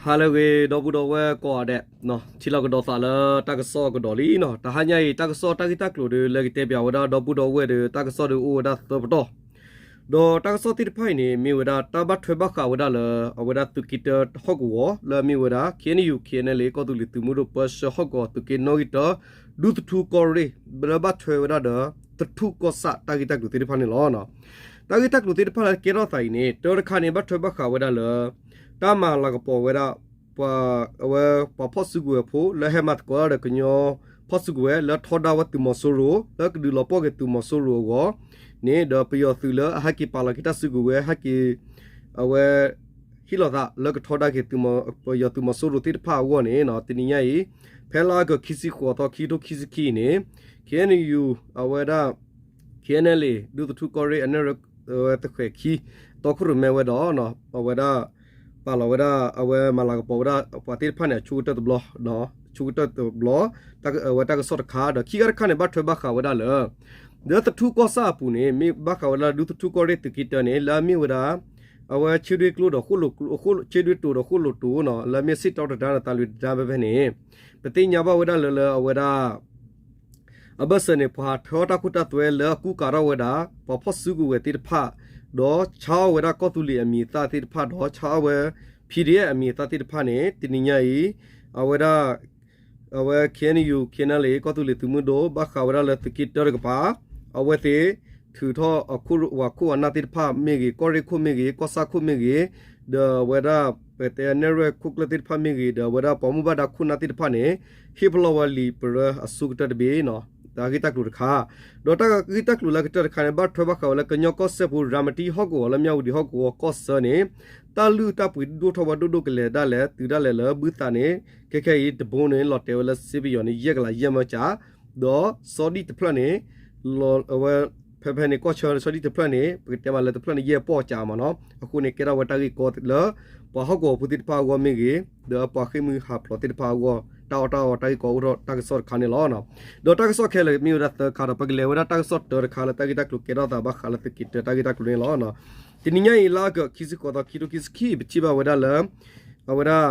ဟါလၢအဂ့ၤ ဒီပုၢ်ဒီဝဲၢ်ကိးဂၤဒဲး, ထံၣ်လိာ်ကဒီးသးလၢတၢ်ကစီၣ်ကဒီးလံနီၤ. တဟါညါအံၤ တၢ်ကစီၣ်တၢ်ဂ့ၢ်တၢ်ကျိၤဒီး လၢကတဲပၠးဝဲဒၣ်ဒီပုၢ်ဒီဝဲၢ်ဒီး တၢ်ကစီၣ်ဒီးအိၣ်ဝဲဒၣ်သၢပတီၢ် ဒီးတၢ်ကစီၣ်သ့ၣ်တဖၣ်အံၤန့ၣ် မ့ၢ်ဝဲဒၣ်တၢ်ဘၣ်ထွဲဘၣ်ဃးဝဲဒၣ်လၢ အဝဲဒၣ်သုးက့တၢဟီၣ်ကဝီၤ လၢအမ့ၢ်ဝဲဒၣ် ခ့ၣ်အဲၣ်ယူၣ် ခ့ၣ်အဲၣ်ယူၣ် ကီၢ်သူလ့ၤသုးမုၢ်ဒိၣ် ပၢဆှၢဟီၣ်ကဝီၤ သုးက့နီၣ်ဂံၢ်တၢ ဒူသထူကီၢ်ရ့ၣ် လၢဘၣ်ထွဲဝဲဒၣ်ဒီး သထူကီၢ်ဆၣ်တၢ်ဂ့ၢ်တၢ်ကျိၤသ့ၣ်တဖၣ်န့ၣ်လီၤ. တၢ်ဂ့ၢ်တၢ်ကျိၤသ့ၣ်တဖၣ်လၢကဲထီၣ်သးအံၤန့ၣ် တၢတခါန့ၣ် ဘၣ်ထွဲဘၣ်ဃးဝဲဒၣ်လၢ တၢ်မၤလၤကပီၤဝဲဒၣ် ပှၤ အဝဲ ပှၤဖီၣ်စုကဝဲၤဖိ လၢဟဲမၤသကိးတၢ်ဒီးကညီဖီၣ်စုကဝဲၤ လၢထီဒါဝဲသုးမီၤစိရိၤ လၢကဒုးလီၤပှီၢ်က့ၤသုးမီၤစိရိၤအဂီၢ်န့ၣ် ဒီးပယီၤသုးလၢအဟဲက့ၤပာ်လီၤက့ၤတၢ်စုကဝဲၤ ဟဲက့ၤ အဝဲ ဟ့ၣ်လီၤသးလၢကထီဒါက့ၤ ပယီၤသုးမီၤစိရိၤသ့ၣ်တဖၣ်အဂီၢ်န့ၣ် တနံၤညါအံၤ ဖဲလါအီကူး ခံဆံဃိးသီ ခံကထိခံဆံခံအံၤန့ၣ် ခ့ၣ်အဲၣ်ယူၣ် အဝဲဒၣ် ခ့ၣ်အဲၣ်ယူၣ် ဒူသထူကီၢ်ရ့ၣ် အနဲၣ်ရွဲၣ်သဃဲၤခံ တီခိၣ်ရိၣ်မဲဝဲဒီး အဝဲဒၣ် ပာ်လီၤဝဲဒၣ် အဝဲမၤလၤကပီၤဝဲဒၣ်ပှၤသ့ၣ်တဖၣ်န့ၣ် အဆိကတၢၢ်တဘျီ ဆိကတၢၢ်တဘျီ အဝဲတၢ်ကစီၣ်တခါ ဒီးခံခါတခါန့ၣ် ဘၣ်ထွဲဘၣ်ဃးဝဲဒၣ်လၢ လၢသထူကီၢ်ဆၣ်အပူၤန့ၣ် မ့ၢ်ဘၣ်ဃးဝဲဒၣ်ဒူသထူကီၢ်ရ့ၣ်သုးက့တၢန့ၣ် လၢအမ့ၢ်ဝဲဒၣ် အဝဲဆ့ဒွ့ကျိဒီး ဆ့ဒွ့တိၤဒီးဃိၣ်လိာ်တိၤနီၤ လၢအမ့ၢ်စ့ၣ်တီတဒါဒီးသးလွံၢ်တဒါဖဲဖဲန့ၣ် ပသ့ၣ်ညါဘၣ်ဝဲဒၣ်လၢလၢအဝဲဒၣ် အဘၢၣ်စၢၤန့ၣ် ပှၤထၢအီၣ်တၢ်ခိတၢ်သွဲလၢအကူကၤထီၣ်ဝဲဒၣ် ပှၤဖီၣ်စုကဝဲၤသ့ၣ်တဖၣ် ဒီးဆါအီၣ်ဝဲဒၣ်ကီၢ်သူလ့ၤအမံၤအသၣ်သ့ၣ်တဖၣ် ဒီးဆါအီၣ်ဝဲ PDF အမံၤအသၣ်သ့ၣ်တဖၣ်န့ၣ် တနံၤညါအံၤ အဝဲဒၣ် အဝဲ ခ့ၣ်အဲၣ်ယူၣ် ခ့ၣ်အဲၣ်ယူၣ် ကီၢ်သူလ့ၤသုးမုၢ်ဒိၣ် ဘၣ်ဃးဝဲဒၣ်လၢသုးက့တၢတကပၤ အဝဲသ့ၣ် ထုးထီၣ် ဝၤခိၣ်ဝၤနၢ်သ့ၣ်တဖၣ်မ့ၢ်ဂ့ၤ ကီၢ်ရ့ၣ်ခိၣ်မ့ၢ်ဂ့ၤ ကီၢ်ဆၣ်ခိၣ်မ့ၢ်ဂ့ၤ ဒီးအဝဲဒၣ် ပတဲအနဲၣ်ရွဲၣ်ခိၣ်ကျၢၢ်သ့ၣ်တဖၣ်မ့ၢ်ဂ့ၤ ဒီးအဝဲဒၣ်ပှၤမူဘၣ်ဒါခိၣ်နၢ်သ့ၣ်တဖၣ်န့ၣ် ဟ့ၣ်ပလီၢ်ဝဲလံာ်ပရၢအဆိကတၢၢ်တဘ့ၣ်နီၤ တၢ်ဂ့ၢ်တၢ်ကျိၤတခါ ဒီးတၢ်ဂ့ၢ်တၢ်ကျိၤလၢကတၢၢ်တခါန့ၣ် ဘၣ်ထွဲဘၣ်ဃးဝဲလၢကညီကီၢ်စဲၣ်ပူၤ ရၤမတံဟီၣ်ကဝီၤလၢမၠၣ်ဝတံၤဟီၣ်ကဝီၤကီၢ်ဆၢန့ၣ် တၢ်လုၢ်တၢ်ပှ့ၤဒိၣ်ထီၣ်ဝဲဒိၣ်ဒိၣ်ကလဲာ်ဒၣ်လဲာ် သုးဒၣ်လဲာ်လၢဘုသးန့ၣ် ခဲခဲအံၤတဘိန့ၣ် လီၤတဲာ်ဝဲလၢစ့ပယီၤန့ၣ် ယဲၢ်ကလးယဲၢ်မၢကၠး ဒီးစီၤဒံၣ်တဖျၢၣ်န့ၣ် အဝဲ ဖဲဖဲန့ၣ် ကီၢ်ဆၢစီၤဒံၣ်တဖျၢၣ်န့ၣ် ပကတဲမးလၢတဖျၢၣ်န့ၣ် ယဲၢ်ပီၢ်ကၠးမးနီၤ အဃိန့ၣ် ကဲထီၣ်ဝဲတၢ်ဂ့ၢ်ကီလၢ ပှၤဟီၣ်ကဝီၤဖိသ့ၣ်တဖၣ်အဂီၢ်မ့ၢ်ဂ့ၤ ဒီးပှၤဃ့ၢ်မှံဟးဖျိးသ့ၣ်တဖၣ်အဂီၢ် တၢ်အီၣ်တၢ်အီတၢ်ဂ့ၢ်ကီအိၣ်ထီၣ်တၢ်ကစီၣ်တခါန့ၣ်လီၤ. ဒီးတၢ်ကစီၣ်ခဲလၢာ်မ့ၢ်ဝဲဒၣ်သၢခါဒီး ပကလဲၤဝဲဒၣ်တၢ်ကစီၣ်တၢတခါလၢတၢ်ဂ့ၢ်တၢ်ကျိၤကဲထီၣ်သးဘၣ်ဃးလၢသုးက့တၢတၢ်ဂ့ၢ်တၢ်ကျိၤန့ၣ်လီၤ. တနံၤညါအံၤ လါအီကူး ခံဆံဃိးသီ ခံကထိခံဆံခံ ပထံၣ်ဘၣ်ဝဲဒၣ်လၢ အဝဲဒၣ်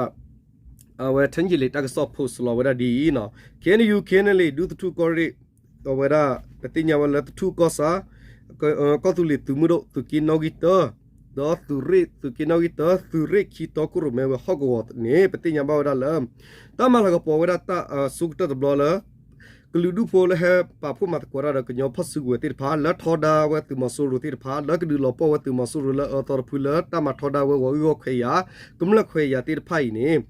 အဝဲ ထၢၣ်ကၠံၣ်လ့ၤ တၢ်ကစီၣ် post လီၤဝဲဒၣ်ဒ်အံၤနီၤ ခ့ၣ်အဲၣ်ယူၣ် ခ့ၣ်အဲၣ်ယူၣ် ဒူသထူကီၢ်ရ့ၣ် အဝဲဒၣ် ပသ့ၣ်ညါဝဲလၢသထူကီၢ်ဆၣ် ကီၢ်သူလ့ၤသုးမုၢ်ဒိၣ် သုးက့နီၣ်ဂံၢ်တၢ ဒီးသုးရ့ၣ် သုးက့နီၣ်ဂံၢ်တၢ သုးရ့ၣ်ခံတီခိၣ်ရိၣ်မဲဝဲဟီၣ်ကဝီၤန့ၣ် ပသ့ၣ်ညါဘၣ်ဝဲဒၣ်လၢ တၢ်မၤလၤကပီၤဝဲဒၣ်တၢ်အဆိကတၢၢ်တဘျီလၢ ကလုာ်ဒူၣ်ဖိလၢဟဲပာ်ဖှိၣ်မၤသကိးတၢ်ဒီးကညီဖီၣ်စုကဝဲၤသ့ၣ်တဖၣ် လၢထီဒါဝဲသုးမီၤစိရိၤသ့ၣ်တဖၣ် လၢကဒုးလီၤပှီၢ်ဝဲသုးမီၤစိရိၤလၢအအၢသီတဖုလၢတၢ်မၤထီဒါဝဲဂီၤအုၣ်ဂီၤခွဲးယာ် ကမျၢၢ်ခွဲးယာ်သ့ၣ်တဖၣ်အံၤန့ၣ်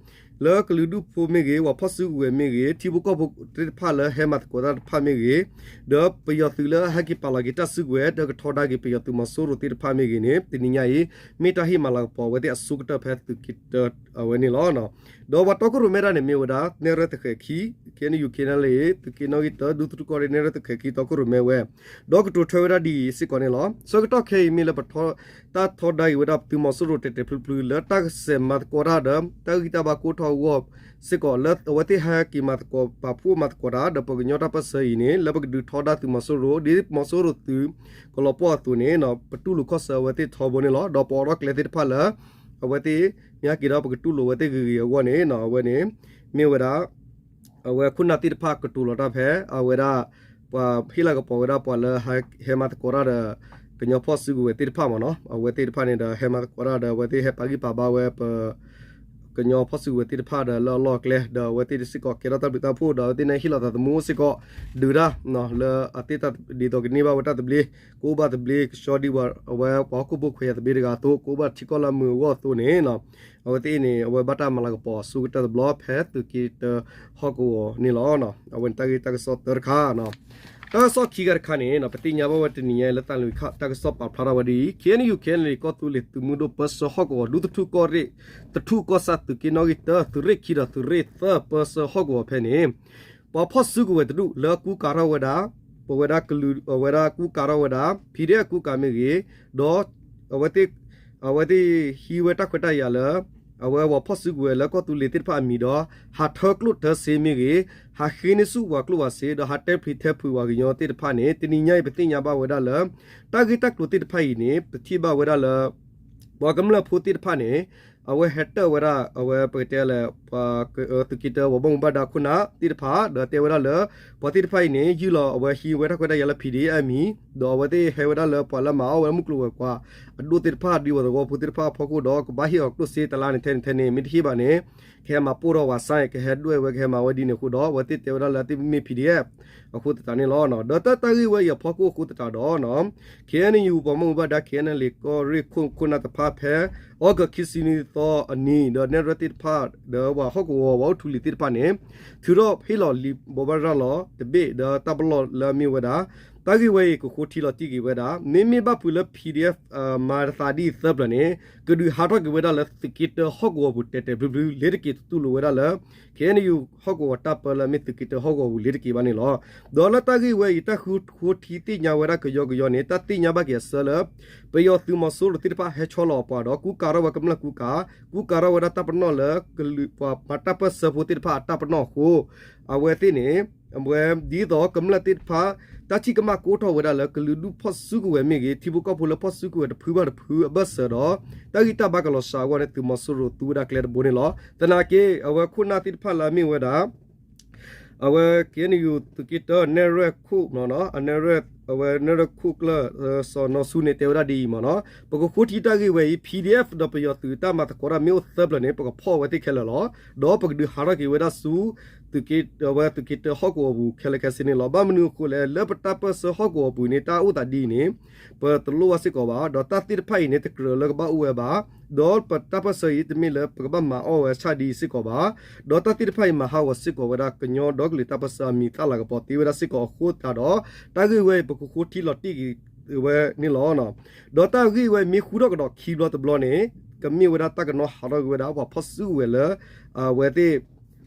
လၢကလုာ်ဒူၣ်ဖိမ့ၢ်ဂ့ၤ ပှၤဖီၣ်စုကဝဲၤမ့ၢ်ဂ့ၤ ထံဖိကီၢ်ဖိသ့ၣ်တဖၣ်လၢဟဲမၤသကိးတၢ်တဖၣ်မ့ၢ်ဂ့ၤ ဒီးပယီၤသုးလၢအဟဲက့ၤပာ်လီၤက့ၤတၢ်စုကဝဲၤ ဒီးကထီဒါက့ၤပယီၤသုးမီၤစိရိၤသ့ၣ်တဖၣ်မ့ၢ်ဂ့ၤန့ၣ် တနံၤညါအံၤ မ့ၢ်တၢ်ဟ့ၣ်မၤလၤကပီၤအဝဲသ့ၣ်အဆိကတၢၢ်ဖဲသုးက့တၢအဝဲန့ၣ်လီၤ. ဒီးပှၤတီခိၣ်ရိၣ်မဲတၢ်န့ၣ်မ့ၢ်ဝဲဒၣ် နဲၣ်ရွဲၣ်သဃဲၤခံ ခ့ၣ်အဲၣ်ယူၣ် ခ့ၣ်အဲၣ်ယူၣ် သုးက့နီၣ်ဂံၢ်တၢ ဒူသထူကီၢ်ရ့ၣ် နဲၣ်ရွဲၣ်သဃဲၤခံ တီခိၣ်ရိၣ်မဲဝဲ ဒီးကတိၤထွဲဝဲဒၣ်ဒ်အံၤစ့ၢ်ကီးန့ၣ်လီၤ. ဆၢကတီၢ်ခဲအံၤမ့ၢ်လၢပထီ တၢ်ထီဒါက့ၤဝဲဒၣ်သုးမီၤစိရိၤတဲာ်တဲာ်ဖျုးဖျုး လၢတၢ်ကစဲးမၤသကိးတၢ်ဒီး တၢ်ဂံၢ်တၢ်ဘါကအိၣ်ထီၣ်အဂီၢ်စ့ၢ်ကီး လၢအဝဲသ့ၣ်ဟဲက့ၤမၤသကိး ပာ်ဖှိၣ်မၤသကိးတၢ် ဒီးပှၤကညီတၢ်ပၢၢ်ဆၢအံၤန့ၣ် လၢပကဒုးထီဒါသုးမီၤစိရိၤ ဒ်မီၤစိရိၤသုးကလီၤပှီၢ်အသိးန့ၣ် ပတူၢ်လိာ်ခီၣ်ဆၢအဝဲသ့ၣ်ထီဘိန့ၣ်လီၤ. ဒီးပအိးထီၣ်ကျဲသ့ၣ်တဖၣ်လၢ အဝဲသ့ၣ် မ့ၢ်ဟဲက့ၤဒီးပကတူၢ်လိာ်အဝဲသ့ၣ်ဂ့ၤဂ့ၤအဂီၢ်န့ၣ် အဝဲန့ၣ် မ့ၢ်ဝဲဒၣ် အဝဲခိၣ်နၢ်သ့ၣ်တဖၣ်ကတိၤလီၤတၢ်ဖဲ အဝဲဒၣ် ပှၤဟ့ၣ်လၤကပီၤဝဲဒၣ်ပှၤလၢဟဲမၤသကိးတၢ်ဒီး ကညီဖီၣ်စုကဝဲၤသ့ၣ်တဖၣ်မ့ၢ်နီၤ အဝဲသ့ၣ်တဖၣ်န့ၣ်ဒီး ဟဲမၤသကိးတၢ်ဒီး အဝဲသ့ၣ်ဟဲပာ်ဂံၢ်ပာ်ဘါဝဲပ ကညီဖီၣ်စုကဝဲၤသ့ၣ်တဖၣ်ဒီးလၢအလီၢ်အကျဲ ဒီးအဝဲသ့ၣ်စ့ၢ်ကီးကဲထီၣ်တၢ်ဘျုးတၢ်ဖှိၣ် ဒီးအဝဲသ့ၣ်န့ၣ်ဟ့ၣ်လီၤသးသမူစ့ၢ်ကီး ဒုးတၢ် လၢအသ့ၣ်တၢ်ဒ်သိးကန့ၢ်ဘၣ်ဝဲတၢ်သဘျ့ ကအိၣ်ဘၣ်သဘျ့ ကဆှီဒ်ဝဲအဝဲပှၤဟီၣ်ခိၣ်ဖိခွဲးယာ်သဘျ့တဂၤအသိး ကအိၣ်ဘၣ်ထံကီၢ်လၢမုာ်အဂီၢ်အသိးန့ၣ် အဝဲသ့ၣ်အံၤန့ၣ် အဝဲဘၣ်တၢ်မၤလၤကပီၤအဆိကတၢၢ်တဘျီဖဲသုးက့တၢဟီၣ်ကဝီၤန့ၣ်လီၤ. အဝဲန့ၣ်တၢ်ဂ့ၢ်တၢ်ကစီၣ်တၢတခါ တၢ်ကစီၣ်ခံဂၤတခါန့ၣ် ပသ့ၣ်ညါဘၣ်ဝဲတနံၤညါလၢတၢ်လွံၢ်ခါ တၢ်ကစီၣ်ပာ်ဖျါထီၣ်ဝဲဒ်အံၤ ခ့ၣ်အဲၣ်ယူၣ် ခ့ၣ်အဲၣ်ယူၣ် ကီၢ်သူလ့ၤသုးမုၢ်ဒိၣ်ပၢဆှၢဟီၣ်ကဝီၤ ဒူသထူကီၢ်ရ့ၣ် သထူကီၢ်ဆၣ်သုးက့နီၣ်ဂံၢ်တၢ သုးရ့ၣ်ခံဒီးသုးရ့ၣ်သၢပၢဆှၢဟီၣ်ကဝီၤဖဲန့ၣ် ပှၤဖီၣ်စုကဝဲၤတဒူၣ်လၢအကူကၤထီၣ်ဝဲဒၣ် ပဝဲဒၣ်ကလုာ် အဝဲဒၣ်ကူကၤထီၣ်ဝဲဒၣ် PDF အကူကၤမ့ၢ်ဂ့ၤ ဒီး အဝဲသ့ၣ် အဝဲသ့ၣ်ဟံးဝဲတၢ်ခွဲးတၢ်ယာ်လၢ အဝဲပှၤဖီၣ်စုကဝဲၤလၢကီၢ်သူလ့ၤသ့ၣ်တဖၣ်အမံၤဒီး ဟးထၢကျိၣ်ထၢစ့မ့ၢ်ဂ့ၤ ဟးဃ့န့ၢ်ဆူၣ်ပှၤကျိၣ်ပှၤစ့ ဒီးဟးတဲဖျံးတဲဖုးပှၤကညီသ့ၣ်တဖၣ်န့ၣ် တနံၤညါအံၤပသ့ၣ်ညါဘၣ်ဝဲဒၣ်လၢ တၢ်ဂ့ၢ်တၢ်ကျိၤသ့ၣ်တဖၣ်အံၤန့ၣ် ပထံၣ်ဘၣ်ဝဲဒၣ်လၢ ပှၤကမျၢၢ်ဖိသ့ၣ်တဖၣ်န့ၣ် အဝဲဟဲတၢၣ်ဝဲဒၣ် အဝဲပကတဲလဲၣ် ပှၤ သုးက့တၢ ပှၤဘၣ်မူဘၣ်ဒါခိၣ်နၢ်သ့ၣ်တဖၣ် ဒီးတဲဝဲဒၣ်လၢ ပှၤသ့ၣ်တဖၣ်အံၤန့ၣ် ယုၢ်လီၤအဝဲဟံးဝဲတၢ်ခွဲးတၢ်ယာ်လၢ PDF အမံၤ ဒီးအဝဲသ့ၣ်ဟဲဝဲဒၣ်လၢပှၤလၢမၤအီၣ်ဝဲဒၣ်မုၢ်ကျိၤဝဲၤကွာ် အဒိၣ်သ့ၣ်တဖၣ် ဒ်ပှၤသဝီဖိသ့ၣ်တဖၣ်အဖီခိၣ်ဒီး ကဘၣ်ဟ့ၣ်အီၤကျိၣ်စ့တလါန့ၣ်ထဲန့ၣ်ထဲန့ၣ် မ့ၢ်တဟ့ၣ်ဘၣ်န့ၣ် ကဟဲမၤပိၢ်ထီၣ်ဝဲစါ ကဟဲဒွဲၣ်ဝဲ ကဟဲမၤဝဲဒ်န့ၣ်အဃိဒီး အဝဲသ့ၣ်တဲဝဲဒၣ်လၢအသ့ၣ်မ့ၢ် PDF အဃိသတးန့ၣ်လီၤ. ဒီးတၢ်တၢ်ဂ့ၢ်ဝဲအံၤအဖီခိၣ်အဃိသတးဒီး KNU ပှၤဘၣ်မူဘၣ်ဒါ KNLA ကီၢ်ရ့ၣ်ခိၣ်ခိၣ်နၢ်တဖၣ်ဖဲ အီကူးခံဆံနွံသီအနံၤ ဒီးနဲၣ်ရွဲၣ်သ့ၣ်တဖၣ် ဒီးပှၤဟီၣ်ကဝီၤ ပှၤအိၣ်ထူလံၤသ့ၣ်တဖၣ်န့ၣ် ထုးထီၣ်ဟ့ၣ်လီၤလံာ်ဘိးဘၣ်ရၤလီၤတဘ့ၣ် ဒီးတၢ်ပလီၢ်လၢအမ့ၢ်ဝဲဒၣ် တၢ်ဂ့ၢ်ဝဲအံၤ ကဃိထံလီၤတံၢ်က့ၤဝဲဒၣ် မ့မ့ၢ်ဘၣ်ဖုးလၢ PDF မၤတသးဒ်အံၤသၢပျၢၤန့ၣ် ကဒုးဟးထီၣ်က့ၤဝဲဒၣ်လၢသုးက့တၢဟီၣ်ကဝီၤပူၤ တဲာ်တဲာ်ဖျုးဖျုး လ့ၤတက့ၤတတူၢ်လိာ်ဝဲဒၣ်လၢ KNU ဟီၣ်ကဝီၤတၢ်ပၢလၢအမ့ၢ်သုးက့တၢဟီၣ်ကဝီၤပူၤ လ့ၤတက့ၤဘၣ်န့ၣ်လီၤ. ဒီးလၢတၢ်ဂ့ၢ်ဝဲအံၤ တၢ်ဃုဃိထံသ့ၣ်ညါဝဲဒၣ်ကယီကယီန့ၣ် တၢ်သ့ၣ်ညါဘၣ်က့ၤအဆၢလၢ ပယီၤသုးမီၤစိရိၤသ့ၣ်တဖၣ်ဟဲဆီလီၤအပှၤဒီး ကူကၤထီၣ်ဝဲကမျၢၢ်ကူကၤ, ကူကၤထီၣ်ဝဲဒၣ်တၢ်ပနီၣ်လၢ ကလုာ်ပှၤမၤတၢ်ပၢၢ်ဆၢဖိသ့ၣ်တဖၣ်အတၢ်ပနီၣ်အဃိ အဝဲသ့ၣ်န့ၣ် အဝဲဒ်သိးကမျၢၢ်သ့ၣ်တဖၣ် တၢ်ထံၣ်ကမၣ်ကအိၣ်ထီၣ်ဝဲဒၣ်လၢ ကလုာ်ဒူၣ်ဖီၣ်စုကဝဲၤမ့ၢ်ဂ့ၤ, ထံဖိကီၢ်ဖိလၢဖီၣ်စုကဝဲၤတဖုဘၣ်တဖုအဘၢၣ်စၢၤဒီး တၢ်ဂံၢ်တၢ်ဘါကလီၤစှၤအဂီၢ်န့ၣ် သုးမီၤစိရိၤသူဝဲဒၣ်ကျဲတဘိန့ၣ်လီၤ. သနာ်က့ အဝဲခိၣ်နၢ်သ့ၣ်တဖၣ်လၢအမ့ၢ်ဝဲဒၣ် အဝဲ KNU သုးက့တၢ နဲၣ်ရွဲၣ်ခိၣ် နဲၣ်ရွဲၣ် အဝဲနဲၣ်ရွဲၣ်ခိၣ်ကျၢၢ် စီၤနီၤဆူန့ၣ် တဲဝဲဒၣ်ဒ်အံၤမ့ၢ်နီၤ, ပကဃိထံတၢ်ဂ့ၢ်ဝဲအံၤ PDF ဒီးပယီၤသုးတၢ်မၤသကိးတၢ်မ့ၢ်အိၣ်သၢပျၢၤန့ၣ် ပကဖီၣ်ဝဲသ့ၣ်ခဲလၢာ်လီၤ. ဒီးပကဒုးဟးထီၣ်က့ၤဝဲဒၣ်ဆူ သုးက့ အဝဲသုးက့တၢဟီၣ်ကဝီၤပူၤခဲလၢာ်ခဲဆ့န့ၣ်လီၤ. ဘၣ်မနုၤအဃိလဲၣ် လၢပတၢ်ပၢၢ်ဆၢဟီၣ်ကဝီၤပူၤန့ၣ် တၢ်အိၣ်သးဒ်အံၤန့ၣ် ပတလိၣ်ဘၣ်စ့ၢ်ကီးဘၣ်, ဒီးတၢ်သ့ၣ်တဖၣ်အံၤန့ၣ် တကြၢးလၢကဘၣ်အိၣ်ဝဲဘၣ်, ဒီးပတၢ်ပၢၢ်ဆၢအံၤ တမ့ၢ်လၢပကဘၣ်မၤအီၣ်ဝဲဆၣ်ဒ်အံၤစ့ၢ်ကီးဘၣ်, ဒီးတၢ်သ့ၣ်တဖၣ်အံၤ မၤဟးဂီၤစ့ၢ်ကီးဝဲဒၣ်ကညီဒီကလုာ်တၢ်ပၢၢ်ဆၢအမံၤသၣ်လၤကပီၤသ့ဝဲဒၣ်စ့ၢ်ကီးအဃိသတးဒီး တၢ်ဂ့ၢ်ဝဲအံၤ ပကဃိထံလီၤတံၢ်က့ၤဝဲန့ၣ်လီၤ. ဒီးတၢ်ဂ့ၢ်ဝဲမ့ၢ်ဃူထီၣ်ကဒီးခံဘျီတဘျီန့ၣ် ကမ့ၢ်ဝဲဒၣ်တၢ်ကနီၤဟးထီၣ်က့ၤဝဲဒၣ် ပှၤဖီၣ်စုကဝဲၤလၢ အဝဲသ့ၣ်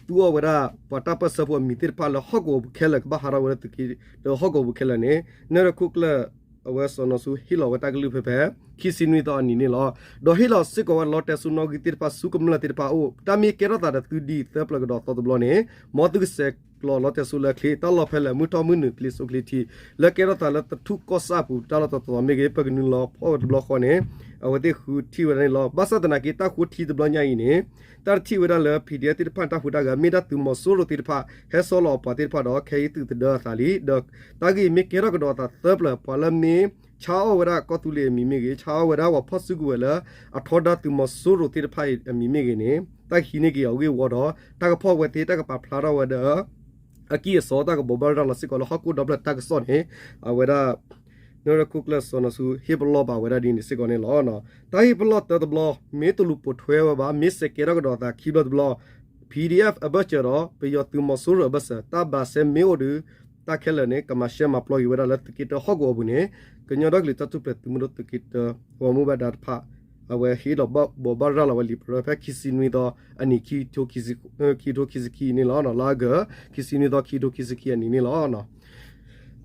သူအီၤဝဲဒၣ် ပှၤတၢ်ပၢၢ်ဆၢဖိအမံၤသ့ၣ်တဖၣ်လၢဟီၣ်ကဝီၤပူၤခဲလၢာ် ကဘၣ်ဟးထီၣ်ဝဲဒၣ်သုးက့တၢဟီၣ်ကဝီၤပူၤခဲလၢာ်န့ၣ် နဲၣ်ရွဲၣ်ခိၣ်ကျၢၢ် အဝဲစီၤနီၤဆူဟ့ၣ်လီၤဝဲတၢ်ကလုၢ်ဖဲဖဲ ခံဆံနွံသီအနံၤန့ၣ်လီၤ. ဒီးဟ့ၣ်လီၤစ့ၢ်ကီးဝဲလီတဲစိနီၣ်ဂံၢ်သ့ၣ်တဖၣ်ဆူကမျၢၢ်သ့ၣ်တဖၣ်အအိၣ် တၢ်မ့ၢ်ကဲထီၣ်သးဒီးသုဒ်အံၤသၢပျၢၤကဒီးသီတဘျီန့ၣ် မ်သုကစဲးကျိးလီတဲစိလၢအချ့ တၢ်လီၢ်ဖဲလဲၣ် မုၢ်ထီၣ်မုၢ်နုာ်ချ့စိချ့ထံ လၢကဲထီၣ်သးလၢသထူၣ်ကီၢ်ဆၣ်အပူၤ တၢ်လီၢ်တတီၤတီၤမ့ၢ်ဂ့ၤ ပကနုာ်လီၤဖီၣ်ဝဲတဘျီဃီန့ၣ် အဝဲသ့ၣ်ဃုထံၣ်ဝဲဒၣ်န့ၣ်လီၤ. ဘၣ်ဆၣ်သနာ်က့ တၢ်ဃိထံတဘျီညါအံၤန့ၣ် တၢ်တထံၣ်ဝဲဒၣ်လၢ PDF သ့ၣ်တဖၣ်န့ၣ် တၢ်ဟူးတၢ်ဂဲၤ မ့ၢ်ဒၣ်သုးမီၤစိရိၤသ့ၣ်တဖၣ် ဟဲဆီလီၤအပှၤသ့ၣ်တဖၣ်ဒီး ခဲအံၤသုးသဒၢအသးလံ. ဒီးတၢ်ဂ့ၢ်မ့ၢ်ကဲထီၣ်ကဒီးအသးသၢပျၢၤ ပှၤလၢမ့ၢ်ဆါအီၣ်ဝဲဒၣ်ကီၢ်သူလ့ၤအမံၤမ့ၢ်ဂ့ၤ, ဆါအီၣ်ဝဲဒၣ်ပှၤဖီၣ်စုကဝဲၤလၢ အထီဒါသုးမီၤစိရိၤသ့ၣ်တဖၣ်အံၤအမံၤမ့ၢ်ဂ့ၤန့ၣ် တၢ်ကဟံးန့ၢ်က့ၤအဂ့ၢ်အဝီဒီး တၢ်ကဖီၣ်ဝဲသ့ တၢ်ကပာ်ဖျါထီၣ်ဝဲဒီး အကံၢ်အစီ တၢ်ကဘိးဘၣ်ရၤလီၤစ့ၢ်ကီးလၢဟီၣ်ခိၣ်ဒီဖျၢၣ်တၢ်ကစီၣ်န့ၣ် အဝဲဒၣ် နဲၣ်ရွဲၣ်ခိၣ်ကျၢၢ်စီၤနီၤဆူ ဟ့ၣ်ပလီၢ်ဘၣ်ဝဲဒၣ်ဒ်န့ၣ်စ့ၢ်ကီးန့ၣ်လီၤ. တၢ်ဟ့ၣ်ပလီၢ်တၢတဘျီ မ့ၢ်တလူၤပိာ်ထွဲဝဲဘၣ် မ့ၢ်စဲးကဲထီၣ်ကဒီးအသးခံဘျီတဘျီ PDF အဘၢၣ်စၢၤဒီး ပယီၤသုးမီၤစိရိၤအဘၢၣ်စၢၤ တၢ်ဘၣ်စဲမ့ၢ်အိၣ်ဒီး တၢ်ခဲလၢာ်န့ၣ် ကမၤရှဲမၤပျီက့ၤဝဲဒၣ်လၢသုးက့တၢဟီၣ်ကဝီၤပူၤန့ၣ် ကညီဒီကလုာ်တၢ်ထူၣ်ဖျဲးသုးမုၢ်ဒိၣ်သုးက့တၢ ပှၤမူဘၣ်ဒါတဖၣ် အဝဲဟ့ၣ်လီၤဘိးဘၣ်ရၤလီၤဝဲလံာ်ပရၢဖဲခံဆံနွံသီအနံၤ ခံထိခံဆံခံအံၤန့ၣ်လီၤ. လါအီကူး ခံဆံနွံသီ ခံထိခံဆံခံအနံၤန့ၣ်လီၤ.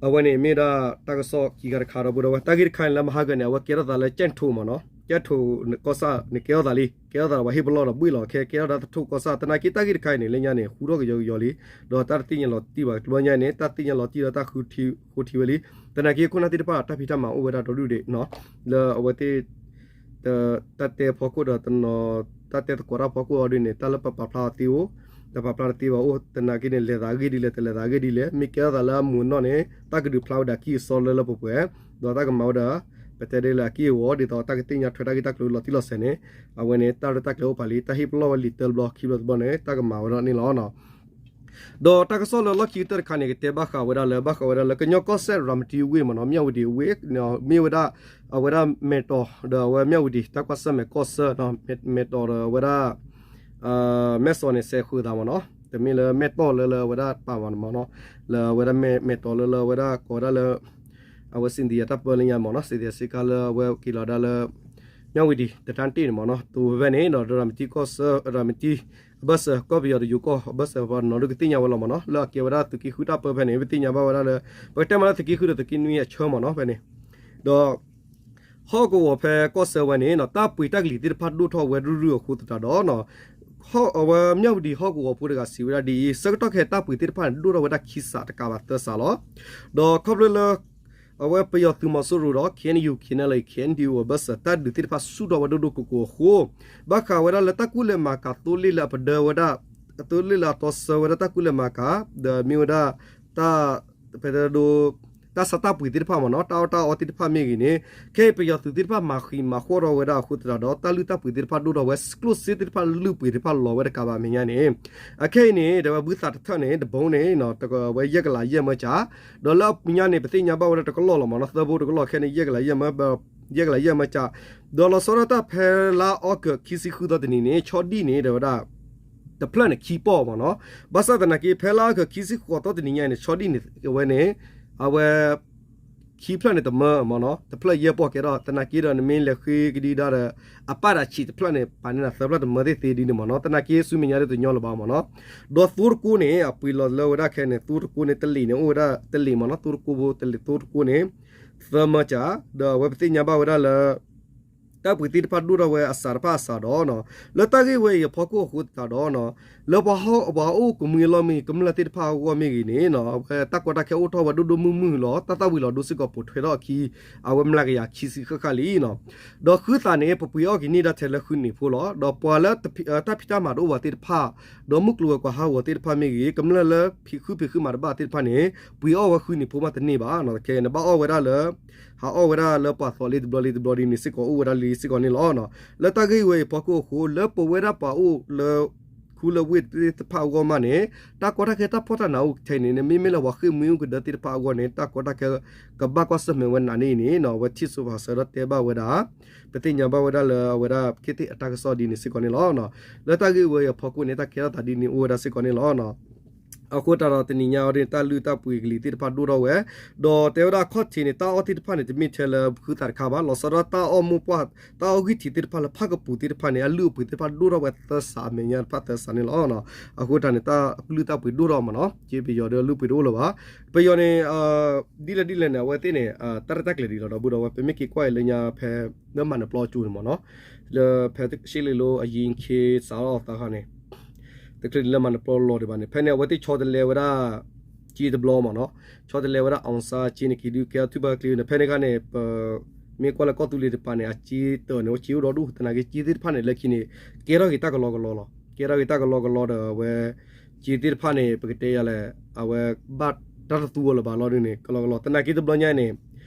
အဝဲန့ၣ်မ့ၢ်ဒၣ်တၢ်ကစီၣ်ခံခါတခါဒီး ပဒီးဝဲတၢ်ဂ့ၢ်တခါန့ၣ်လၢမဟါဂၤန့ၣ် အဝဲကဲထီၣ်သးလၢကၠဲၣ်ထိမ့ၢ်နီၤ, ကၠဲၣ်ထိကီၢ်ဆၣ်န့ၣ်ကဲထီၣ်သးလံ, ကဲထီၣ်သးဒီးပှၤဟ့ၣ်ပလီၢ်ဒီးဘှ့ၣ်လီၤခဲ ကဲထီၣ်ဒၣ်သထူၣ်ကီၢ်ဆၣ် သနာ်က့တၢ်ဂ့ၢ်တခါအံၤန့ၣ် လၢညါန့ၣ် ဃူထီၣ်ကယီကယီလံ, ဒီးတၢ်တသ့ၣ်ညါလီၤတံၢ်ဘၣ်တဘျီညါန့ၣ် တၢ်သ့ၣ်ညါလီၤတံၢ်ဒီးတၢ်ဃုထံဃိထံဝဲလံ, သနာ်က့ခိၣ်နၢ်သ့ၣ်တဖၣ် တၢ်ဖံးတၢ်မၤအိၣ်ဝဲဒၣ်ဒီဒူၣ်ဒံး လၢအဝဲသ့ၣ် တၢ်တဲဖီခိၣ်ဒီးတနီၤ တၢ်တဲသကိးတၢ်ဖီခိၣ်အီၤဒ်န့ၣ် တၢ်လၢပပာ်ဖျါအီၤသ့အိၣ်, တပာ်ဖျါတသ့ဘၣ်အိၣ် သနာ်က့န့ၣ် လဲၤသးအဂ့ၢ်ဒ်လဲၣ် တလဲၤသးအဂ့ၢ်ဒ်လဲၣ် မ့ၢ်ကဲထီၣ်သးလၢအမုာ်အနီၢ်န့ၣ် တၢ်ကဒုးဖျါဝဲဒၣ်အကံၢ်အစီလၢလၢပှဲၤပှဲၤ, ဒီးတၢ်ကမၤဝဲဒၣ် ပတဲဒ်လၢအက့ၢ်အဂီၤ ဒ်သိးတၢ်ကသ့ၣ်ညါထွဲတၢ်ဂ့ၢ်တၢ်ကျိၤလီၤတံၢ်လီၤဆဲးန့ၣ် အဝဲန့ၣ် တၢ်ရဲၣ်တၢ်ကျဲၤအိၣ်ပာ်လံ တၢ်ဟ့ၣ်ပလီၢ်ဝဲလံာ်တၢတဘျီခံဘျီတဘျီန့ၣ် တၢ်ကမၤဝဲဒၣ်န့ၣ်လီၤ. ဒီးတၢ်ကစီၣ်လၢလီၢ်ခံကတၢၢ်တခါန့ၣ် ကတဲဘၣ်ဃးဝဲဒၣ်လၢ ဘၣ်ဃးဝဲဒၣ်လၢကညီကီၢ်စဲၣ် ရၤမတံဝ့ၢ်မ့ၢ်နီၤ မၠၣ်ဝတံၤဝ့ၢ် မ့ၢ်ဝဲဒၣ် အဝဲဒၣ်မဲာ်တီၤဒီးအဝဲမၠၣ်ဝတံၤ တၢ်ကွၢ်ဆၢၣ်မဲာ်ကီၢ်ဆၢ မဲာ်တီၤဒီးအဝဲဒၣ် မဲၢ်စီၤန့ၣ် စဲးဃုာ်သးမ့ၢ်နီၤ တမ့ၢ်လၢမဲာ်တီၤလၢလၢအဝဲဒၣ်ပာ်မ့ၢ်နီၤ လၢအဝဲဒၣ်မဲာ်တီၤလၢလၢအဝဲဒၣ်ကိးဝဲဒၣ်လၢ အဝဲစ့ၣ်သံယၤတၢ်ပၢလၢညါမ့ၢ်နီၤ စ့ၣ်သံယၤစ့ကါလၢအဝဲက့ၤလီၤဒၣ်လၢ မၠၣ်ဝတံၤ တတၢ်တ့ၢ်န့ၣ်မ့ၢ်နီၤ တိၤဖဲဖဲန့ၣ်ဒီးရၤမတံကီၢ်ဆၢ ရၤမတံ အဘၢၣ်စၢၤ ကီၢ်ပယီၤဒီးယိၤကီၢ်အဘၢၣ်စၢၤပှၤနီၢ်ဒိၣ်ကသ့ၣ်ညါဝဲလီၤမ့ၢ်နီၤ လၢအကဲဝဲဒၣ်သုးက့ဃုတၢ်ပၢဖဲန့ၣ် ပသ့ၣ်ညါဘၣ်ဝဲဒၣ်လၢ ပကတဲမ့ၢ်လၢသုးက့ဃုဒီးသုးက့နွံအဆၢမ့ၢ်နီၤဖဲန့ၣ် ဒီး ဟီၣ်ကဝီၤဖဲကီၢ်ဆၢဝဲန့ၣ် တၢ်ပှ့ၤတၢ်ကလံၤသ့ၣ်တဖၣ်ဒိၣ်ထီၣ်ဝဲရုၢ်ရုၢ်အဃိသတးဒီး အဝဲမၠၣ်ဝတံၤဟီၣ်ကဝီၤဖိတဂၤစံးဝဲဒၣ်ဒ်အံၤ ဆၢကတီၢ်ခဲအံၤတၢ်ပှ့ၤသ့ၣ်တဖၣ်န့ၣ် ဒိၣ်ထီၣ်ဝဲဒၣ်ခံစးတကးဘၣ်သၢစးလီၤ. ဒီးခီဖျိလၢ အဝဲပယီၤသုးမီၤစိရိၤဒီး ခ့ၣ်အဲၣ်ယူၣ် ခ့ၣ်အဲၣ်ယူၣ် အဘၢၣ်စၢၤ တၢ်ဒုးသ့ၣ်တဖၣ်ဆူၣ်ထီၣ်ဝဲဒိၣ်ဒိၣ်ကိးကိးအဃိ ဘၣ်ဃးဝဲဒၣ်လၢတၢ်ကူၣ်လဲၤမၤကၤသိလ့ၣ်လၢအပဒၢဝဲဒၣ် သိလ့ၣ်လၢအတီဆၢဝဲဒၣ်တၢ်ကူၣ်လဲၤမၤကၤ ဒီးမ့ၢ်ဝဲဒၣ် တၢ် ဖဲဒိ တၢ်ဆါတၢ်ပှ့ၤသ့ၣ်တဖၣ်မ့ၢ်နီၤ တၢ်အီၣ်တၢ်အီသ့ၣ်တဖၣ်မ့ၢ်ဂ့ၤန့ၣ် ခဲအံၤပယီၤသုးသ့ၣ်တဖၣ်မၤဃံးမၤဃီၣ်ထီၣ်ဝဲဒၣ်အဃိသတးဒီး တၢ်လုၢ်တၢ်ပှ့ၤသ့ၣ်တဖၣ်ဒိၣ်ထီၣ်ဝဲ ကျိၣ်စ့သ့ၣ်တဖၣ်လုၢ်ပှ့ၤသ့ၣ်တဖၣ်လီၤဝဲတကးဘၣ်အမဲာ်ညါန့ၣ် အခဲအံၤန့ၣ် တဲဝဲဘုသးတထၢၣ်န့ၣ် တဘိန့ၣ် ဝဲယဲၢ်ကလးယဲၢ်မၢကၠး ဒီးလၢအပူၤညါန့ၣ် ပသ့ၣ်ညါဘၣ်ဝဲဒၣ်တကလီၢ်လီၤမ့ၢ်နီၤ သၢဘိတကလီၢ်ခဲန့ၣ် ယဲၢ်ကလးယဲၢ်မၢ ယဲၢ်ကလးယဲၢ်မၢကၠး ဒီးလီၤဆီဒၣ်တၢ်ဖဲလါအီကူးခံဆံဃုသီတနံၤန့ၣ် ဆီဒံၣ်န့ၣ် တဲဝဲဒၣ် တဖျၢၣ်န့ၣ်ခံပီၢ်မ့ၢ်နီၤ ဘၣ်ဆၣ်သနာ်က့ ဖဲလါအီကူးခံဆံဃိးသီတနံၤညါအံၤန့ၣ် ဆီဒံၣ်န့ၣ် အဝဲန့ၣ် အဝဲ ခံဖျၢၣ်န့ၣ်တမၢမ့ၢ်နီၤ တဖျၢၣ်ယဲၢ်ပီၢ်ကဲထီၣ် သနာ်က့ဒီးနမ့ၢ်လဲၤဃ့ကဒံကဒါဒီး အပၣ်တၢ်ဆံးတဖျၢၣ်န့ၣ် ပာ်န့ၢ်နၤသၢဖျၢၣ်တမၢသ့ၣ်သ့ဒ်န့ၣ်မ့ၢ်နီၤ သနာ်က့ဆူမဲာ်ညါဒ်တညီလၢၤဘၣ်မ့ၢ်နီၤ ဒီးသိတကိန့ၣ် အပှ့ၤလီၤလၢဝဲဒၣ်ခဲန့ၣ် သိတကိန့ၣ် တလ့ၣ်န့ၣ် အိၣ်ဝဲဒၣ်တလ့ၣ်မ့ၢ်နီၤ သိတကိဖိတလ့ၣ် သိတကိန့ၣ် သၢမၢကၠး ဒီးအဝဲပသ့ၣ်ညါဘၣ်ဝဲဒၣ်လၢ တၢ်ပှ့ၤသ့ၣ်တဖၣ်ဒိၣ်ထီၣ်ဝဲအစးတဖၣ်အစးဒီး လၢတၢ်ဂ့ၢ်ဝဲအံၤအဖီခိၣ်အဃိသတးဒီး လၢပှၤအိၣ်ကမှံအလီၢ်မ့ၢ်ဂ့ၤ ကမျၢၢ်သ့ၣ်တဖၣ်အဂီၢ်မ့ၢ်ဂ့ၤန့ၣ် အဝဲတၢ်ကီတၢ်ခဲအိၣ်ထီၣ်ဝဲဒိၣ်ဒိၣ်မုၢ်မုၢ်လီၤ တၢ်သၣ်ဝံၤလီၤဒိစ့ၢ်ကီးပိာ်ထွဲထီၣ်အခံ အဝဲမျးကယၤခံဆံဃၣ်ဃၣ်လံနီၤ ဒီးဃုသးန့ၣ် ပပှ့ၤအီၣ်က့ၤန့ၢ်ဒၣ်ထဲလၢဃုနံၤဖိလီၤ. ဒီးပှၤလၢတၢ်ဖံးတၢ်မၤတအိၣ်ဘၣ်သ့ၣ်တဖၣ် ဒီးမုၢ်ကျိၤဝဲၤကွာ်ဟးဂီၤသ့ၣ်တဖၣ်မ့ၢ်ဂ့ၤ ကမျၢၢ်လၢဖံးဃုဖံးဃုမၤတဘၣ်သ့ၣ်တဖၣ်န့ၣ် ပှ့ၤအီၣ်ဝဲဃုနံၤဖိမးတန့ၢ်ဘၣ်နီၤ ခဲအံၤန့ၣ် ဘၣ်အီၣ်ဝဲဒၣ်လၢ ဟးအီၣ်ဝဲဒၣ်လၢပှၤသီးလံတဘျီလံတဘျီဒ်န့ၣ်စ့ၢ်ကီးအိၣ်ဝဲဒၣ်လံစ့ၢ်ကီးန့ၣ်လီၤ. လၢတၢ်ဂ့ၢ်ဝဲအံၤအဖီခိၣ်အဃိ လၢပဝဲဒၣ်ပှၤအိၣ်လၢ ခူလၢဝ့ၢ်သ့ၣ်တဖၣ်အဂီၢ်မးန့ၣ် တၢ်ကီတၢ်ခဲတၢ်ဖှီၣ်တၢ်နးအိၣ်ထဲန့ၣ် မ့မ့ၢ်လၢပှၤဃ့ၢ်မှံဟူးကဒၢသ့ၣ်တဖၣ်အဂီၢ်န့ၣ် တၢ်ကီတၢ်ခဲကဘၣ်ကွၢ်ဆၢၣ်မဲာ်ဝဲနးန့ၣ်အံၤန့ၣ် အဝဲထံၣ်စိပၤစၢၤဒီးတဲဘၣ်ဝဲဒၣ် ပသ့ၣ်ညါဘၣ်ဝဲဒၣ်လၢအဝဲဒၣ်ခ့ၣ်သ့ၣ်အတၢ်ကစီၣ်ဒ်န့ၣ်စ့ၢ်ကီးန့ၣ်လီၤ. လၢတၢ်ဂ့ၢ်ဝဲအံၤအဖီခိၣ်န့ၣ် တၢ်ကဲထီၣ်သးဒ်န့ၣ်အိၣ်ဝဲဒၣ်စ့ၢ်ကီးန့ၣ်လီၤ. အဃိသတးဒီးတနံၤညါအံၤဒ်န့ၣ် တၢ်လုၢ်တၢ်ပှ့ၤကလံၤသ့ၣ်တဖၣ်ဒိၣ်ထီၣ်ဝဲ, ဒီးတဲဝဲဒၣ်အခီၣ်ထံးန့ၣ် တၢ်အီၣ်သ့ၣ်တဖၣ်န့ၣ် တမ့ၢ်ထဲလၢဃုသးတခါဘၣ်, လီၤဆီဒၣ်တၢ်အီၣ်မိၢ်ပှၢ် တၢ်အီၣ်ဂံၢ်ထံးသ့ၣ်တဖၣ်လၢဖၣ်ကပူၤသ့ၣ်တဖၣ်န့ၣ် အလုၢ်အပှ့ၤသ့ၣ်တဖၣ်ဒိၣ်ထီၣ်ဝဲသၢစးအမဲာ်ညါတဖၣ်သၢစးန့ၣ်လီၤ. အဃိသတးန့ၣ် တၢ်လုၢ်တၢ်ပှ့ၤဒိၣ်ထီၣ်မ့ၢ်နီၤ, က့ပယီၤဒီးလုၢ်ပှ့ၤတအိၣ်လၢၤဘၣ်. ပယီၤန့ၣ် ဒ်လဲၣ်ဒ်လဲၣ်န့ၣ် အဝဲသ့ၣ်န့ၣ် တၢ်ရဲၣ်တၢ်ကျဲၤဒ်လီၤဒီပုၢ်ဒီဝဲၢ်, ပမ့ၢ်က့ၤကွၢ်အံၤလၢညါဖဲ လၢမၤနၢၤပျီအစိၤန့ၣ်မ့ၢ်နီၤ, လၢဖဲရှ့လ့လိအယံၤခ့စးထီၣ်အသးခါန့ၣ် တချုးလၢမၤနၢၤပျီလီၤဒံးဘၣ်န့ၣ် ဖဲန့ၣ် အဝဲသ့ၣ်ဆီတလဲဝဲဒၣ် က့တဘျီမ့ၢ်နီၤ, ဆီတလဲဝဲဒၣ် အောင်ဆန်း က့န့ၣ်က့ၤဒုးကဲထီၣ်ထုဘၣ်ကျ့န့ၣ် ဖဲန့ၣ်ခါန့ၣ် ပမ့ၢ်ကွၢ်လၢကီၢ်သူလ့ၤတပၤန့ၣ် အက့တၢၢ်န့ၣ် အက့အိၣ်ဒီဒူၣ် သနာ်က့က့သ့ၣ်တဖၣ်န့ၣ် လၢခံန့ၣ် ကဲထီၣ်က့ၤတၢ်ကလီကလီလီၤ. ကဲထီၣ်က့ၤတၢ်ကလီကလီဒီးအဝဲ က့သ့ၣ်တဖၣ်န့ၣ် ပကတဲယၤလဲၣ် အဝဲဘၣ်တၢ်တသူဝဲလၢၤဘၣ်လီၤဒ်န့ၣ် ကလီကလီ သနာ်က့တဘျီညါန့ၣ်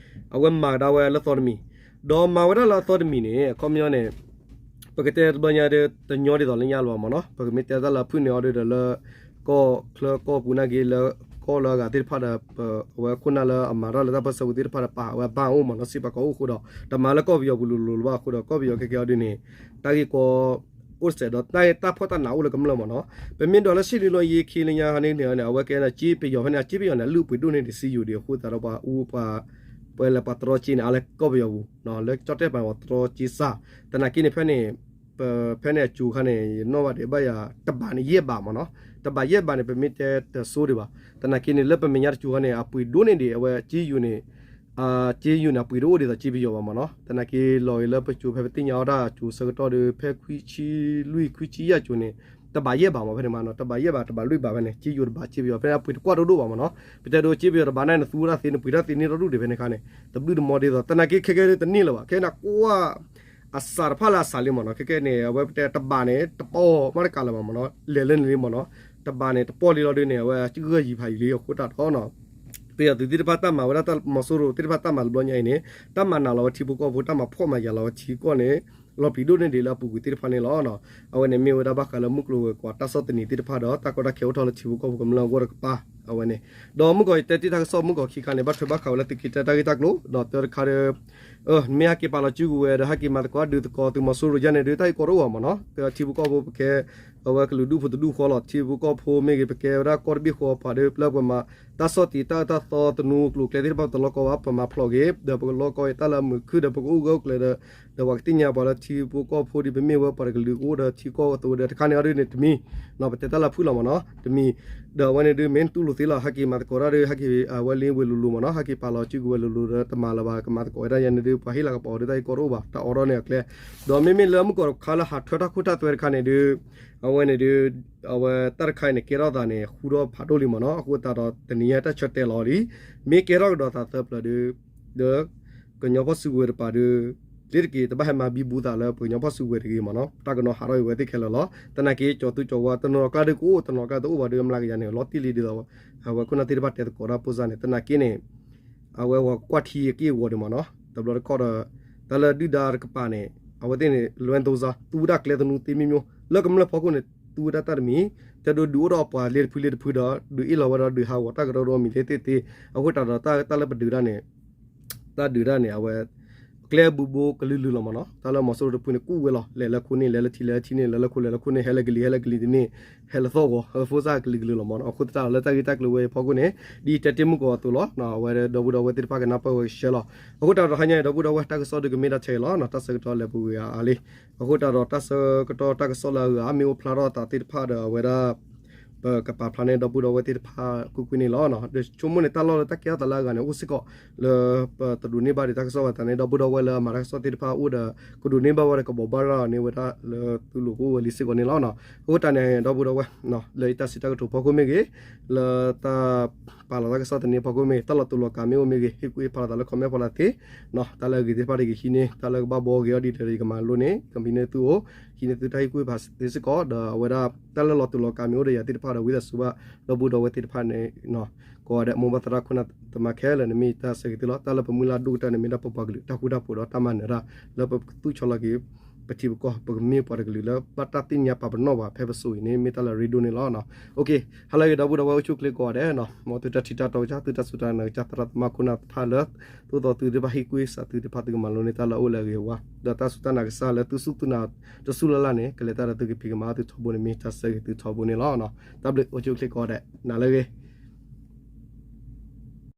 အဝဲမၤကဒါဝဲလၢသီတမံၤ, ဒီးမၤဝဲဒၣ်လၢအသီတမံၤန့ၣ် အခီပညီန့ၣ် ပကတဲတဘျီညါဒီး တညီဒ်သိးလၢညါလၢၤဘၣ်မ့ၢ်နီၤ, ပကမ့ၢ်တဲတၢ်လၢအဖုၣ်န့ၢ်အီၤဒီးလၢ ကီၢ်ချၢကီၢ်ပူၤနာ်က့ လၢကီၢ်လၢအဂၤသ့ၣ်တဖၣ်ဒီး အဝဲခိၣ်နၢ်လၢအမၤတၢ်လၢတၢ်ပၢဆှၢပူၤသ့ၣ်တဖၣ်ဒီး ပာ်ဝဲဘၣ်အိၣ်မ့ၢ်နီၤ, စံးပာ်ကီးအိၣ်အဃိဒီး တမၤလၢကီၢ်ပယီၤပူၤလိၤလိၤလၢၤဘၣ်အဃိဒီး ကီၢ်ပယီၤခဲကဲအီၤဒ်န့ၣ် တၢ်ဂ့ၢ်ကီ အိၣ်စဲးဒီး တၢ်တၢ်ဖှီၣ်တၢ်နးအိၣ်လၢကမျၢၢ်မ့ၢ်နီၤ, ပမ့ၢ်ဒိးလၢရှ့လ့လိယံၤခ့လၢညါန့ၣ်န့ၣ် အဝဲကဲန့ၣ် က့ပယီၤဖဲန့ၣ် အက့ပယီၤန့ၣ် အလုၢ်အပှ့ၤဒိၣ်န့ၢ်ဒံးစ့ယိၤဒံးအဃိသတးဒီး ပှၤအူပှၤ ပှဲလၢပှၤတြီက့န့ၣ် အါလၢကီၢ်ပယီၤပူၤ လၢကၠီၣ်တဲၣ်ပၤန့ၣ် ပှၤတြီက့စၢ်, သနာ်က့န့ၣ် ဖဲန့ၣ် ဖဲန့ၣ်အစိၤခါန့ၣ် ယနီၣ်ဘၣ်ဒံးဘၣ်ယၤ တဘးန့ၣ်ယဲၢ်ဘးမ့ၢ်နီၤ, တဘးယဲၢ်ဘးန့ၣ် ပမ့ၢ်တဲတစိၤဒံးဘၣ်, သနာ်က့န့ၣ် လၢပမဲာ်ညါတစိၤခါန့ၣ် အပှ့ၤဒိၣ်န့ၢ်ဒံး အဝဲက့ယိၤန့ၣ် က့ယိၤန့ၣ် အပှ့ၤတအိၣ်ဒ်သိးက့ပယီၤဘၣ်မ့ၢ်နီၤ, သနာ်က့လီၤဂ့ၤလၢပစိၤဖဲပသ့ၣ်ညါအီၣ်တၢ်အစိၤဆၢကတီၢ်ဒီး ဖဲခွံဆံလွံၢ်ခွံဆံယဲၢ်အစိၤန့ၣ် တဘးယဲၢ်ဘးမ့ၢ်ဖဲန့ၣ်မ့ၢ်နီၤ, တဘးယဲၢ်ဘး တဘးလွံၢ်ဘးဖဲန့ၣ် က့ယိၤတဘးက့ပယီၤ ဖဲန့ၣ် အပှ့ၤတကွၢ်ဒိၣ်ဒိၣ်ဘၣ်မ့ၢ်နီၤ, ပတဲဒိးက့ပယီၤတဘးန့ၣ် နသူဝဲဒၣ်သ့ နပှ့ၤတၢ်သ့န့ၢ်ထီၣ်ဒူၣ်ဒံးဖဲန့ၣ်ခါန့ၣ် တဘျုးတမီၤဒ်သိး သနာ်က့ခဲကဲတန့ၢ်လၢၤဘၣ်, ခဲန့ၣ်ကွၢ် အစးတဖၣ်လၢအစးလံမ့ၢ်နီၤ, ခဲကဲန့ၣ် အဝဲပတဲတဘးန့ၣ် တပီၢ်မးတကးလၢၤဘၣ်မ့ၢ်နီၤ, လဲၤလၢန့ၣ်လံမ့ၢ်နီၤ, တဘးန့ၣ် တပီၢ်လံလီၤဒ်န့ၣ် အဝဲဂၢၢ်ယံၤဖးယံၤလံအဃိသတးဒီး ပယီၤသုးသ့ၣ်တဖၣ်တၢ်မၤဝဲဒၣ် မီၤစိရိၤသ့ၣ်တဖၣ်တၢ်မၤတဘျီညါအံၤန့ၣ် တၢ်မၤနးလီၤဝဲထံဖိကီၢ်ဖိ တၢ်မၤဖှီၣ်မၤယာ်လီၤဝဲထံကီၢ်န့ၣ် လီၤပျံၤဒိၣ်န့ၢ်ဒံးလၢအပူၤကွံာ်သ့ၣ်တဖၣ်န့ၣ်လီၤ. အဝဲန့ၣ်မ့ၢ်ဝဲဒၣ်ဘၣ်ဃးလၢမုၢ်ကျိၤဝဲၤကွာ်တၢ်ဆီၣ်သနံးသ့ၣ်တဖၣ်ဒီး တၢ်ကီတၢ်ခဲအိၣ်ထီၣ်လၢထံဖိကီၢ်ဖိကမျၢၢ်အဂီၢ်တကပၤ အဝဲန့ၣ်, ဒီးမုၢ်ကီၤယတဲတ့ၢ်တၢ်ကစီၣ်မုၢ်ကီၤခံခါန့ၣ် ဘၣ်ထွဲဘၣ်ဃးဝဲလၢသုးက့တၢ်ဂ့ၢ်တၢ်ကျိၤ ဒီးတၢ်တခါဒီး မ့ၢ်ဟဲက့ၤပာ်လီၤစုကဝဲၤဒီး ဟဲက့ၤမၤသကိးဒုးသကိးသုးမီၤစိရိၤယါန့ၣ်ဒုး တၢ်ဂ့ၢ်ကီတအိၣ်ဘၣ်မ့ၢ်နီၤ, ထံဖိကီၢ်ဖိပကဲ အဝဲကလုာ်ဒူၣ်ဖိတဒူၣ်ဃီလီၤ, ထံဖိကီၢ်ဖိမ့ၢ်ဂ့ၤ ပကဲဝဲဒၣ်ကီၢ်တဘ့ၣ်ဃီပှၤဒီး ပျၢ်ပှဲၤမး တၢ်ဆီၣ်တံၢ်တၢ်အၢတၢ်သီသနူကျိၤကျဲသ့ၣ်တဖၣ်တလီၢ်ကီဘၣ် ပမၤဖျိးက့ၤ ဒီးပကလီၢ်ကီအံၤတၢ်လၢအမုာ်ခုၣ်ဒီး ပကအိၣ်ဂၢၢ်အိၣ်ကျၢၤဒီး ဒီးပှၤကသ့ၣ်ညါပှၤလၢထံဖိကီၢ်ဖိဒ်ပမ့ၢ်ဝဲပှၤတကလုာ်ကအိၣ်ဒီးထံကီၢ်အသိးဒီးတခါန့ၣ်အီၤဒ်န့ၣ်တမံၤ, ပတဲတၢ်လၢဖုၣ်လီၤမ့ၢ်နီၤ တမံၤ, ဒီးအဝဲန့ၣ်ဒုး မ့ၢ်တူၢ်လိာ်သ့လီၤ ဟဲက့ၤမၤသကိးတၢ်ဒီး ဟဲက့ၤအဝဲလံဝဲလိၤလိၤမ့ၢ်နီၤ ဟဲက့ၤပာ်လီၤစုကဝဲၤလိၤလိၤဒီး တမၤလၢၤဘၣ် ကမၤသကိးဝဲဒၣ်ယါန့ၣ်ဒုး ပှၤဟ့ၣ်လၤကပီၤအီၤဒုး တၢ်ဂ့ၢ်ကီတအိၣ်ဘၣ် တၢ်အိးထီၣ်န့ၢ်အကျဲ, ဒီးမ့မ့ၢ်လၢမုၢ်ကီၤတခါလၢဟးထွဲတၢ်ခိတၢ်သွဲတခါန့ၣ်ဒုး အဝဲန့ၣ်ဒုး အဝဲတၢ်တခါအံၤန့ၣ် ကဲထီၣ်သးန့ၣ် ဃူထီၣ်ဖးဒိၣ်လံမ့ၢ်နီၤ, အဃိသတးဒီးတနံၤညါတၢ်ဆၢတဲာ်လီၤလံ, မ့ၢ်ကဲထီၣ်ကဒီးသးသၢပျၢၤဒုး ဒီး ကညီဖီၣ်စုကဝဲၤတပၤဒီး လ့တက့ၤ တဘၣ်ဟဲမၤဘံဘူသးလၢပှၤကညီဖီၣ်စုကဝဲၤတဂ့ၤမ့ၢ်နီၤ, တၢ်ကနီၤဟးထီၣ်အံၤဝဲသ့ၣ်ခဲလၢာ်လီၤ. သနာ်က့ ကၠီၤသူကၠီၤဝါ တနီၤကျါဒီးကအိၣ် တနီၤကျါတအိၣ်ဘၣ်ဒီး မျးကယၤန့ၣ် လီၤတံၢ်လံဒ်သိး အဝဲခိၣ်နၢ်သ့ၣ်တဖၣ်တဲသကိးတၢ်ဖိစၢ်န့ၣ် သနာ်က့န့ၣ် အဝဲဝဲကွၢ်ထံအက့ၢ်အဂီၤဒံးမ့ၢ်နီၤ, တဘျီတခီၣ်ဒီး တၢ်လၢဒုၣ်ဒါတကပၤန့ၣ် အဝဲသ့ၣ်န့ၣ် လွဲၢ်သိစါ သူဝဲဒၣ်ကျဲသနူသ့မ့ၢ်မ့ၢ် လၢကမျၢၢ်ဖီခိၣ်န့ၣ် သူဝဲဒၣ်တၢ်တမံၤ တဲဒိဒုးအိၣ်ဒီးအပှၤလ့တဖုလ့တဖုဒီး ဒုးအ့ၣ်လီၤဝဲဒီးဒုးဟးဂီၤတၢ်ကရၢကရိမံၤသ့ၣ်သ့ၣ်သ့, အဃိသတးဒီးတၢ်လၢပဒုးတၢ်န့ၣ် တၢ်ဒုးတၢ်န့ၣ် အဝဲ ကျဲအဘူးဘိကလုာ်လုာ်လီၤမ့ၢ်နီၤ, တၢ်လၢမီၤစိရိၤတဖုန့ၣ် ကူၣ်ဝဲလီၤ လဲၤလၢခိန့ၣ် လဲၤလၢထံ လဲၤလၢထံန့ၣ် လဲၤလၢခိ လဲၤလၢခိန့ၣ် ဟဲလၢကလံၤ ဟဲလၢကလံၤတန့ၢ် ဟဲလၢသီၣ်ဂီၤ ဖိစၢ်ကလုာ်ကလုာ်လီၤမ့ၢ်နီၤ, အဃိသတးဒီးလၢတၢ်ဂ့ၢ်တၢ်ကျိၤဝဲအံၤဖီခိၣ်န့ၣ် ဒ်တဲတ့ၢ်မုၢ်ကီၤအသိးလီၤ, အဝဲဒီပုၢ်ဒီဝဲၢ်သ့ၣ်တဖၣ်ကနၢ်ပၢၢ်ဝဲကဆှဲလီၤ, အဃိသတးဒီးဟါညါအံၤ ဒီပုၢ်ဒီဝဲၢ်တၢ်ကစီၣ်ဒုးကမ့ၢ်ဒၣ်ထဲအံၤလီၤ, တၢ်ဆၢကတီၢ်လဲၤပူၤဝံၤအါလံ, အဃိသတးဒီးတၢ်ဆၢကတီၢ်တၢ်ကစီၣ်လၢအဂၤ မ့ၢ်အိၣ်ဖျါထီၣ်အသးသ့ၣ်တဖၣ်ဒီးအဝဲဒၣ် ပကပာ်ဖျါန့ၢ်ဒီပုၢ်ဒီဝဲၢ်သ့ၣ်တဖၣ်ကွ့ၢ်ကွ့ၢ်န့ၣ်လီၤ. ဒီးဆိကမိၣ်န့ၣ် တၢ်လီၢ်လၢတၢ်ကဲထီၣ်သးလၢအဂၤန့ၣ် အိၣ်စ့ၢ်ကီး လၢပတဒိးန့ၢ်ဘၣ်ဒီးတၢ်ကစီၣ်ဘၣ်သးန့ၣ် ဒီပုၢ်ဒီဝဲၢ်လၢအမၤတၢ်ကစီၣ်သ့ၣ်တဖၣ်အိၣ်ဒီး ကဒိးန့ၢ်ဘၣ်ဝဲဒီးကဘိးဘၣ်ရၤန့ၢ်ဝဲဒၣ်လၢသုလိၤကအိၣ်ဝဲလံစ့ၢ်ကီးန့ၣ်လီၤ. အဃိသတးန့ၣ် ဒီပုၢ်ဒီဝဲၢ် လၢအံၤတၢ်စံးတၢ်ကတိၤဖီခိၣ်မ့ၢ်ဂ့ၤ, လၢတၢ်ပာ်လီၤတၢ်ကစီၣ်သန့ဖီခိၣ်မ့ၢ်ဂ့ၤ, တၢ်လီၤတူာ်လီၤကာ်မ့ၢ်အိၣ်မ့ၢ်ဂ့ၤ, ဟ့ၣ်ကူၣ်ဟ့ၣ်ဖးလိာ်သးလၢ comment ဖီလာ်သ့, တၢ်လၢအဂ့ၤသ့ၣ်တဖၣ်ဒီးကဟံးန့ၢ်, တၢ်လၢကဘၣ်ဘှီဂ့ၤအီၤဒ်လဲၣ်ဒီး ယကမၤလိန့ၢ် ကမံၤန့ၢ်သုအိၣ်, ဟံးန့ၢ်သုတၢ်ဟ့ၣ်ကူၣ်ဟ့ၣ်ဖးသ့စ့ၢ်ကီး, ဒီးအဝဲဒၣ် တၢ်လၢလီၤတူာ်လီၤကာ်မ့ၢ်အိၣ်ဒီးယၤသ့ၣ်တဖၣ်ဒီး ဝံသးစူၤဘၣ် ဒီပုၢ်ဒီဝဲၢ်သ့ၣ်တဖၣ်န့ၣ် ကိးဂၤဒဲး မိၢ်ပၢ်သရၣ်ခိၣ်နၢ်သမါခဲလၢာ်န့ၣ် မ့ၢ်တၢ်ဆၢဂ့ၤသုလီၤ. တၢ်လၢပမုၢ်လၢ်ဒိၣ်ကတၢၢ်န့ၣ် မ့ၢ်ဒၣ်ပပှၤကလုာ်တၢ်ဃူတၢ်ဖိးဒီးတၢ်မၤနၢၤတၢ် လၢပကသူၣ်ဆီလီၤက့ၤ ပထံပကီၢ် ပကမ့ၢ်ပှၤတကလုာ်လၢဘၣ်တၢ်သ့ၣ်ညါပာ်ပနီၣ်ပှၤဖဲပစိၤအံၤန့ၣ် မ့ၢ်တၢ်လၢအရ့ဒိၣ်န့ၣ်လီၤ. ဟါလၢအဂ့ၤ ဒီပုၢ်ဒီဝဲၢ်အိၣ်ဆူၣ်အိၣ်ချ့ကိးဂၤဒဲး, မ်သုတၢ်ထံၣ်တၢ်တီကစၢ် သုတၢ်စူၢ်တၢ်နာ်ကစၢ် သရၣ်သမါခိၣ်နၢ်သ့ၣ်တဖၣ်လၢ သိးသိးသုသ့ၣ်တဖၣ်ဟ့ၣ်ကူၣ်ဟ့ၣ်ဖးသုသ့ၣ်တဖၣ် သုကမၤလိန့ၢ်တၢ်လၢအအိၣ်လၢအဂ့ၤအဝါ ဒီးတၢ်စူၢ်တၢ်နာ်ကစၢ်လၢသုစူၢ်သုနာ်တစူၢ်လၢ်လၢ်န့ၣ် ကလဲၤတၢ်ဒီးသုကဖံးကမၤသုထီဘိန့ၣ် မ့ၢ်တၢ်ဆၢဂ့ၤသုထီဘိန့ၣ်လီၤ. တၢ်ဘျုး အိၣ်ဆူၣ်အိၣ်ချ့ကိးဂၤဒဲး နၤလၢအဂ့ၤ.